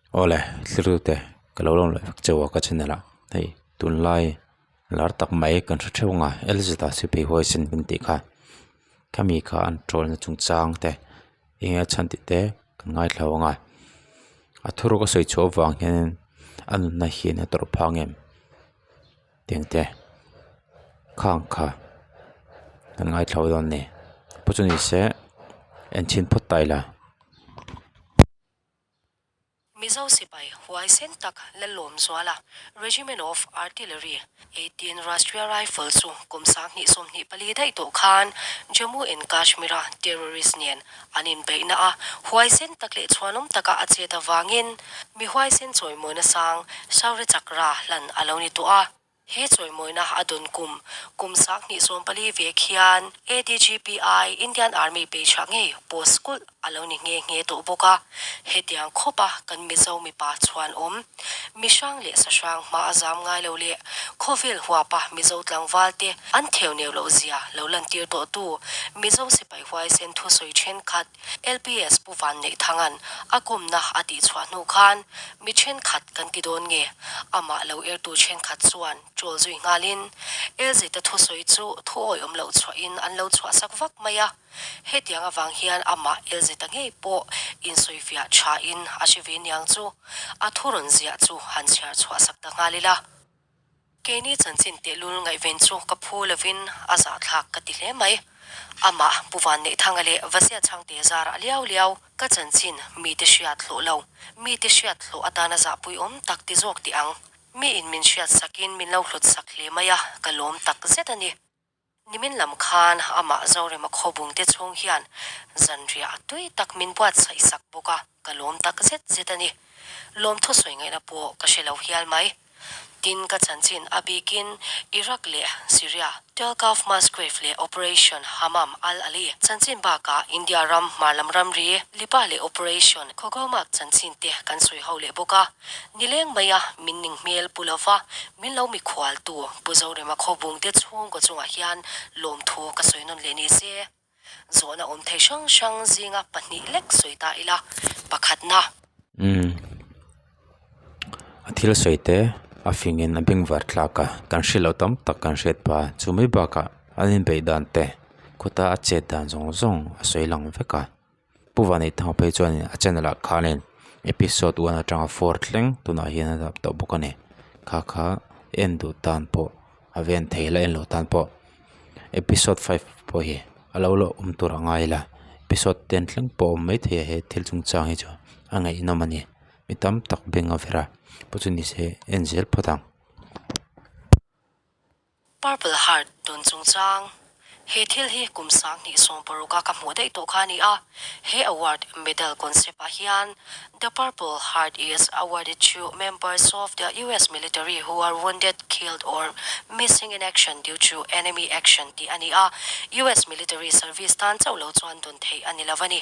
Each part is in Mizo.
Awle thilrute ka lo lawm leh vek chauh a ka channel ah hei tunlai lar tak mai kan hre theuh ang a Elzeta sipai huaisen kan tih kha khami kha an tawlna chungchang te eng nge a chhan tih te kan ngaithla ang a a thuruk a sawi chhuah avang hian a nunna hian a tawrh phah ang em tiang te khang kha kan ngaithla dawn a ni pawh chu ni se enchhin phawt ta ila. Mizo sipai huaisen tak Lallawmzuala, Regiment of Artillery, 18 Rashtriya Rifle chu kum 2024 daih tawh khan Jammu and Kashmir-a terrorist nen an inbeihna a huaisen tak leh chhuanawm taka a chet avangin mi huaisen chawimawina sang Shaurya Chakra hlan a lo ni tawh a. He chawimawina a dawn kum, kum 2014 vek hian ADGPI, Indian Army page-ah ngei post kulh a lo ni nghe nghe tawh bawk a. Hetiang khawpa kan Mizo mipa chhuan awm, mi hrang leh sa hrang hma a zam ngai lo leh khawvel huapa Mizo tlangval te an theu neu loh zia lo lantir tawhtu Mizo sipai huaisen thusawi thenkhat LPS Pu Vanneihthang'an a kumna a tihchhuah hnu khan mi thenkhat kan ti dawn nge? Amah lo ertu thenkhat chuan troll zui nghalin LZ-a thusawi chu thu awihawm loh chhuahin an lo chhuahsak vak mai a. Hetiang avang hian amah LZ-a ngei pawh insawifiah thain a hre ve niang chu a thu rawn ziah chu han chhiar chhuahsak ta nghal ila. Keini chanchin tehlul ngaihven chu ka phu lovin a zahthlak ka ti hle mai. Amah Pu Vanneihthanga leh Vazia Chhangte zarah liau liau ka chanchin mite hriat hlawh lo, mite hriat hlawh atana zahpui awm tak ti zawk tih ang. Miin min hriat sakin min lo hlut sak hle mai a, ka lawm tak zet a ni. Nimin lam khan amah Zorema khawbung te chhung hian zanriah tui tak min buatsaih sak bawk a, ka lawm tak zet zet a ni. Lawmthu sawi ngaihna pawh ka hre lo hial mai. Tin, ka chanchin a bikin Iraq leh Syria, Tel Gulf Mass Grave leh Operation Hammam Al-Ali chanchin bakah India ram hmar lam ramri, Lipa leh Operation Khogomak chanchin te kan sawi ho leh bawk a. Nileng maia min ning hmel pu lova min lo mikhualtu Pu Zorema Khawbung te chhungkaw chungah hian lawmthu ka sawi nawn leh ni se. Zawhna awm thei hrang hrang zinga pahnih lek sawi ta ila, pakhatna. Umm. A thil sawi te a fingin a bengvar thlak a, kan hre loh tam tak kan hriat phah a, chu mai bakah an inbeih dan te khuta a chet dan zawng zawng a sawi lang vek a. Pu Vanneihthanga phei chuanin a channel ah khanin episode one atanga four thleng tunah hian a dap tawh bawk a ni kha kha en duh tan pawh a ven thei la en loh tan pawh episode five pawh hi a lo la awm tur a ngai la episode ten thleng pawh a awm maithei a he thil chungchang hi chu a ngaihnawm a ni mi tam tak beng a ver a pawh chu nise en zel phawt ang. Purple Heart dawn chungchang. He thil hi kum 2016 a ka hmuh daih tawh kha a ni a. He award medal concept ah hian The Purple Heart is awarded to members of the US military who are wounded, killed or missing in action due to enemy action tih a ni a. US military service tan chauh lo chuan dawn theih a ni lo a ni.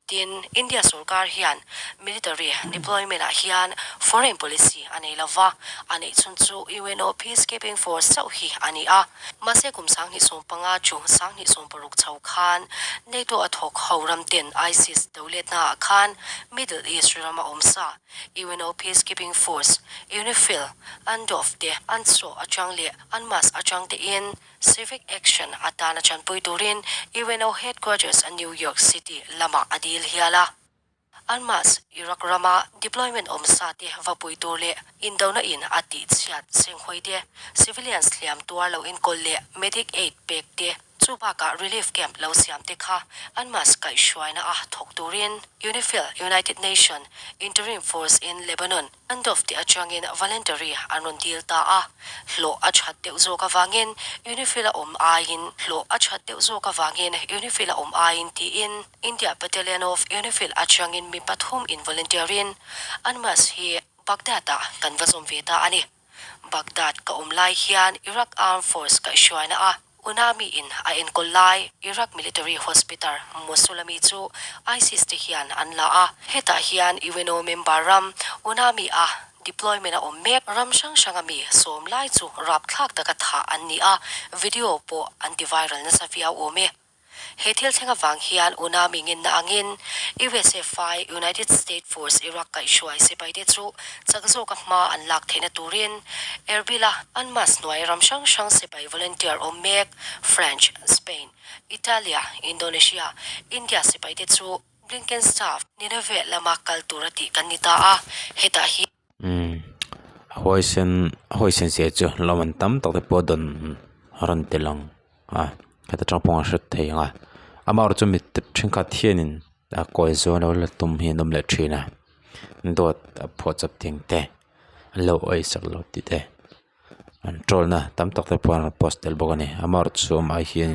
Tin, India sorkar hian military deployment ah hian foreign policy a nei lova, a neih chhun chu UNO peacekeeping force chauh hi a ni a. Mahse kum 2015 chu 2016 chho khan NATO a thawk ho ram ten ISIS doletna ah khan Middle East rama awm sa UNO peacekeeping force, UNIFIL, UNDOF te an chaw atang leh UNMAS atang te in Civic Action atana chanpui turin UNO headquarters a New York City lamah a dil hial a. UNMAS, Iraq rama deployment awm sa te va pui tur leh indona in a tih chhiat senghawi te, civilians hliam tuar lo enkawl leh medic aid pek te, chu bakah relief camp lo siam te kha UNMAS kaihhruaina a thawk turin UNIFIL, United Nation Interim Force in Lebanon, UNDOF te atangin voluntary an rawn dil ta a, hlawh a that deuh zawk avangin UNIFIL a awm aiin hlawh a that deuh zawk avangin UNIFIL a awm aiin tiin India Battalion of UNIFIL atangin mi pathum in volunteer in UNMAS hi Baghdad ah kan va zawm ve ta a ni. Baghdad ka awm lai hian Iraq Armed Force kaihhruaina a UNAMI in a enkawl lai Iraq Military Hospital Mosul ami chu ISIS te hian an la a, hetah hian UNO member ram UNAMI a deployment a awm mek ram hrang hrang ami sawm lai chu rapthlak taka thah an ni a, video pawh an ti viral nasa viau awm e. He thil thleng avang hian UNAMI ngenna angin USFI, United State Force Iraq kaihhruai sipaite chu chak zawka hma an lak theihna turin Erbil-a UNMAS hnuai ram hrang hrang sipai volunteer awm mek French, Spain, Italia, Indonesia, India sipaite chu Blinken staff Nineveh lama kal tura tih kan ni ta a, hetah hi. Umm a huaisen a huaisen zia chu lawm an tam tak te pawh dawn a rawn tel ang a heta tang pawh a hre thei ang a amaherawhchu mi thenkhat hianin a kawi zawn lo la tum hi an awm leh thin a dawt a phuah chawp ding te an lo awihsak lo tih te an troll na tam tak te pawh an rawn post tel bawk a ni amaherawhchu amah hian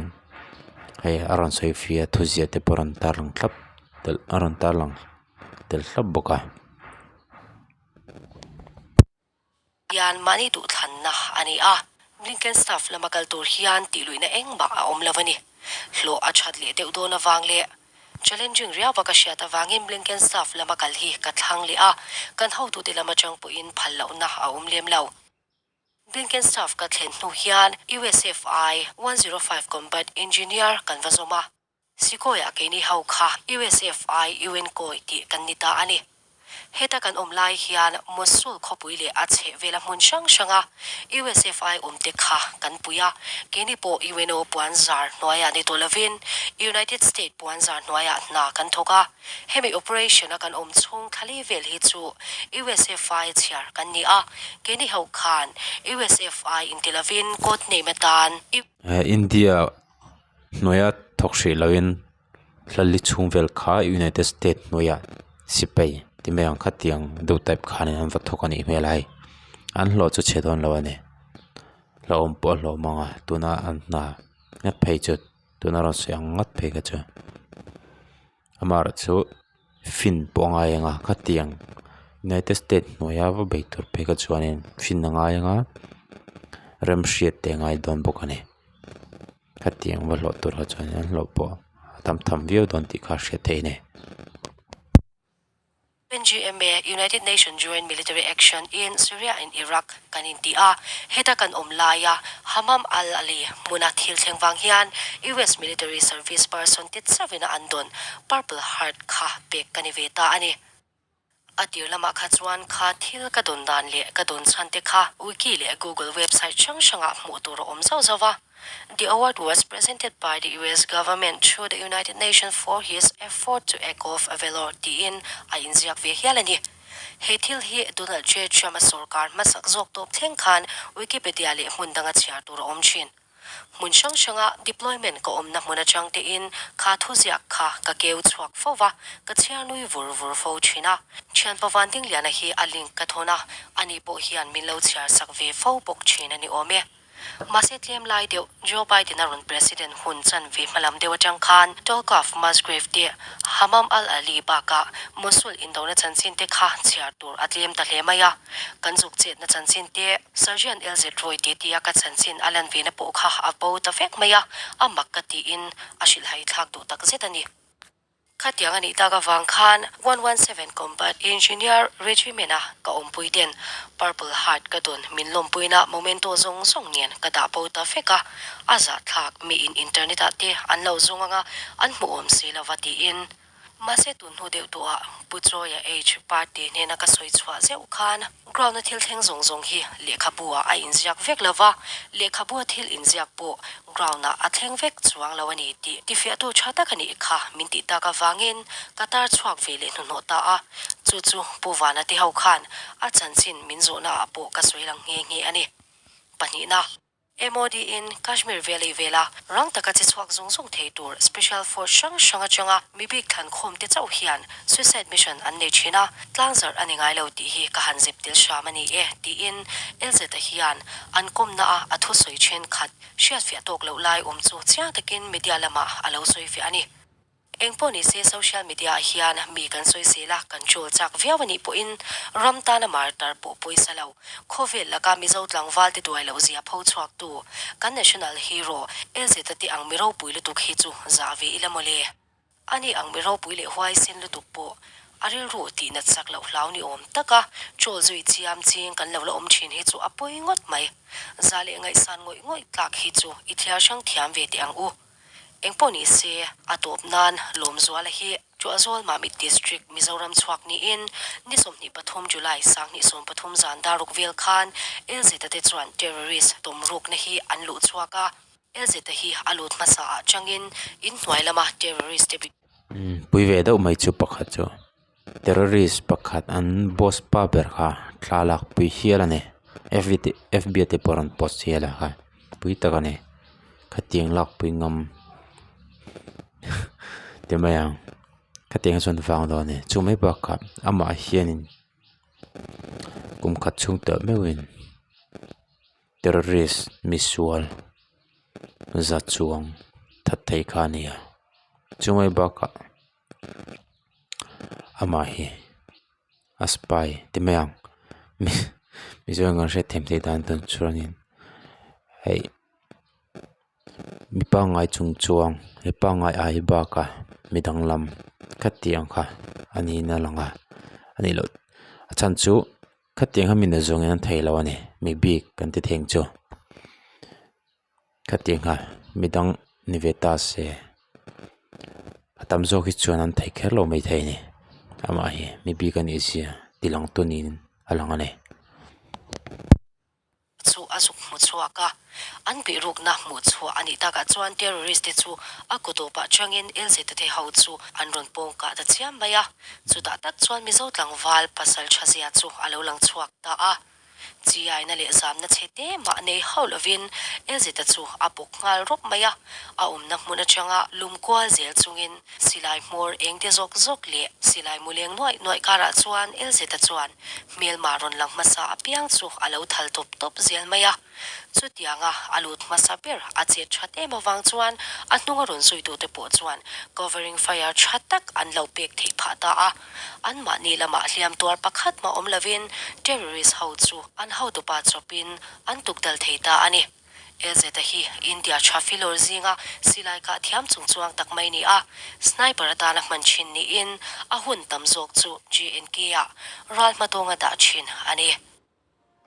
hei a rawn sawi fiah a thuziah te pawh a rawn tarlang thlap a rawn tarlang. tel hlauh bawk a. Hian mahni duhthlanna a ni a, Blinken staff lama kal tur hian tihluihna engmah a awm lo a ni. Hlawh a that leh deuh dawn avang leh challenging riau a ka hriat avangin Blinken staff lama kal hi ka thlang leh a, kan hotute lam atang pawhin phal lohna a awm lem lo. Blinken staff ka thlen hnu hian USFI 105 Combat Engineer kan va zawm a. Sikawiah keini ho kha USFI UN kawi tih kan ni ta a ni. Heta kan awm lai hian Mosul khawpui leh a chheh vela hmun hrang hranga USFI awmte kha kan pui a, keini pawh UNO puanzar hnuaiah ni tawh lovin United State puanzar hnuaiah hna kan thawk a. Hemi operation a kan awm chhung thlali vel hi chu USFI chhiar kan ni a, keini ho khan USFI inti lovin code name atan. India hnuaia thawk hrih loin hlali chhung vel kha United State hnuaiah sipai ti mai ang khatiang deuh type khanin an va thawk a nih hmel a hei an hlawh chu chhe dawn lo a ni hlauhawm pawh a hlauhawm ang a tuna an hna nghat phei chu tuna rawn sawi ang nghat phei kha chu amaherawhchu fin pawh a ngai ang a khatiang United State hnuaia va bei tur phei kha chuanin fin a ngai ang a remhriat te a ngai dawn bawk a ni. Hetiang va hlawh tur ah chuan an hlawh pawh a tam tham viau dawn tih kha a hriat theih a ni. UNJMA, United Nation Joint Military Action in Syria and Iraq, kan inti a, heta kan awm laia Hammam al-Ali hmuna thil thleng vang hian US military service person te chauhin a an dawn Purple Heart kha pek ka ni ve ta a ni. A tir lamah kha chuan kha thil ka dawn dan leh ka dawn chhan te kha Wiki leh Google website hrang hrangah hmuh tur a awm zauh zauh a. The award was presented by the US government through the United Nations for his effort to act of valour tiin a inziak ve hial a ni. He thil hi Donald J. Trump-a sorkar hmasak zawk tawp thleng khan Wikipedia leh hmun danga chhiar tur a awm thin. Hmun hrang hranga deployment ka awmna hmun atang tein kha thuziak kha ka keu chhuak fo va, ka chhiar nui vur vur fo thin a. Thianpa Vandingliana hi a link ka thawn a, ani pawh hian min lo chhiar sak ve fo bawk thin a ni awm e. Mahse tlem lai deuh Joe Biden-a rawn president hun chanve hmalam deuh atang khan Tolkaf Musgrave te Hammam al-Ali bakah Mosul indona chanchin te kha chhiar tur a tlem ta hle mai a. Kan zuk chetna chanchin te Sergeant LZ Roy te tia ka chanchin a lan vena pawh kha a bo ta vek mai a, a mak ka tiin a hrilhhai thlak duh tak zet a ni. Khatiang a nih tak avang khan 117 Combat Engineer Regiment-a ka awmpui ten Purple Heart ka dawn min lawmpuina momento zawng zawng nen ka dah bo ta vek a, a zahthlak miin internet-ah te an lo zawng anga an hmuhawm si lova tiin Mahse tun hnu deuh tawhah Pu Chawia H party hnena ka sawi chhuah zeuh khan ground-a thil thleng zawng zawng hi lehkhabu ah a inziak vek lo va, lehkhabua thil inziak pawh ground-ah a thleng vek chuang lo a ni tih tifiahtu tha tak a nih kha min tih tak avangin ka tar chhuak ve leh hnuhnawh ta a, chu chu Pu Vana te ho khan a chanchin min zawhna ah pawh ka sawi lang nghe nghe a ni. Pahnihna. MOD in Kashmir Valley vela rang taka che chhuak zung zung thei tur Special Force hrang hrang atanga mi bik thlan khawm te chauh hian suicide mission an nei thin a, tlangzarh a ni ngai lo tih hi ka han zep tel hram a ni e, tiin LZ-a hian an kawmna a a thusawi thenkhat hriatfiah tawk loh lai awm chu chiang takin media lamah a lo sawifiah a ni. Engpawh ni se social media ah hian mi kan sawi zel a, kan troll chak viau a nih pawhin ram tana martar pawh pawisa lo, khawvel laka Mizo tlangval te duai loh zia pho chhuak tu kan national hero LZ-a te ang mi ropui lutuk hi chu zah ve ila mawle. Ani ang mi ropui leh huaisen lutuk pawh a rilru tih nat sak loh hlau ni awm taka troll zui chiam ching kan lo la awm thin hi chu a pawi ngawt mai. Zah leh ngaihsan ngawih ngawih tlak hi chu i thliar hrang thiam ve teh ang u. Engpawh ni se, a tawp nan Lawmzuala hi Tuahzawl Mamit District, Mizoram chhuak niin ni 23 July 2030 zan daruk vel khan LZ-a te chuan terrorist tawmrukna hi an luh chhuak a. LZ-a hi a lut hmasa ah changin in hnuai lama terrorist te Pui ve deuh mai chu pakhat chu terrorist pakhat an boss pa ber kha thla lak pui hial a ni F_B te pawh a rawn post hial a kha pui tak a ni khatiang lak pui ngam ti mai ang khatiang hi chuan vang dawn a ni chu mai bakah amah hianin kum khat chhung tawh meuhin. Terrorist misual za chuang that thei kha a ni a chumai bakah amah hi a spy ti mai ang mizo in kan hriat thiam theih dan tur chuanin hei mi pangngai chung chuang mi pangngai ai baka mi danglam khatiang kha a niin a lang a a nih loh a chhan chu. Khatiang a mi nazawng in an thei lo a ni mi bik kan ti theng chu khatiang a midang ni ve ta se a tam zawk hi chuan an thei kher lo mai thei a ni amah hi mi bik a nih zia ti lang tu niin a lang a ni. Chu a zuk hmu chhuak a, an bihrukna hmuh chhuah a nih takah chuan terrorist te chu a kutawpah changin LZT ho chu an rawn pawng kah ta chiam mai a. Chutah tak chuan Mizo tlangval pasal tha zia chu a lo lang chhuak ta a. Chiaina leh zamna chhe te mah nei hauh lovin Elzita chu a bawk nghal rawp mai a, a awmna hmun atanga lum kual zel chungin silai hmawr eng te zawk zawk leh silai mu leng nuaih nuaih karah chuan Elzita chuan hmelma rawn lang hmasa apiang chu a lo thal tawp tawp zel mai a. Chutianga a lut hmasa ber a chet that em avang chuan a hnunga rawn zuitute pawh chuan covering fire tha tak an lo pek theih phah ta a. Anmahni lamah hliam tuar pakhat mah awm lovin terrorist ho chu an hotupa chawpin an tukdal thei ta a ni. LZ-a hi India tha filawr zinga silai kah thiam chung chuang tak mai ni a, sniper atana hman thin niin a hun tam zawk chu JNK-ah ral hmatawnga dah thin a ni.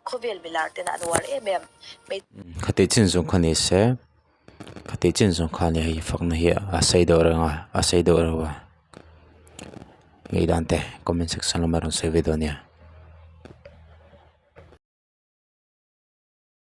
Khawvel milar ten an uar em em. Khati chin zawng kha ni se, khati chin zawng kha ni hei fakna hi a sei deuh reng a, a sei deuh reuh a. Ngaihdan te comment section lamah rawn sawi ve dawn nia.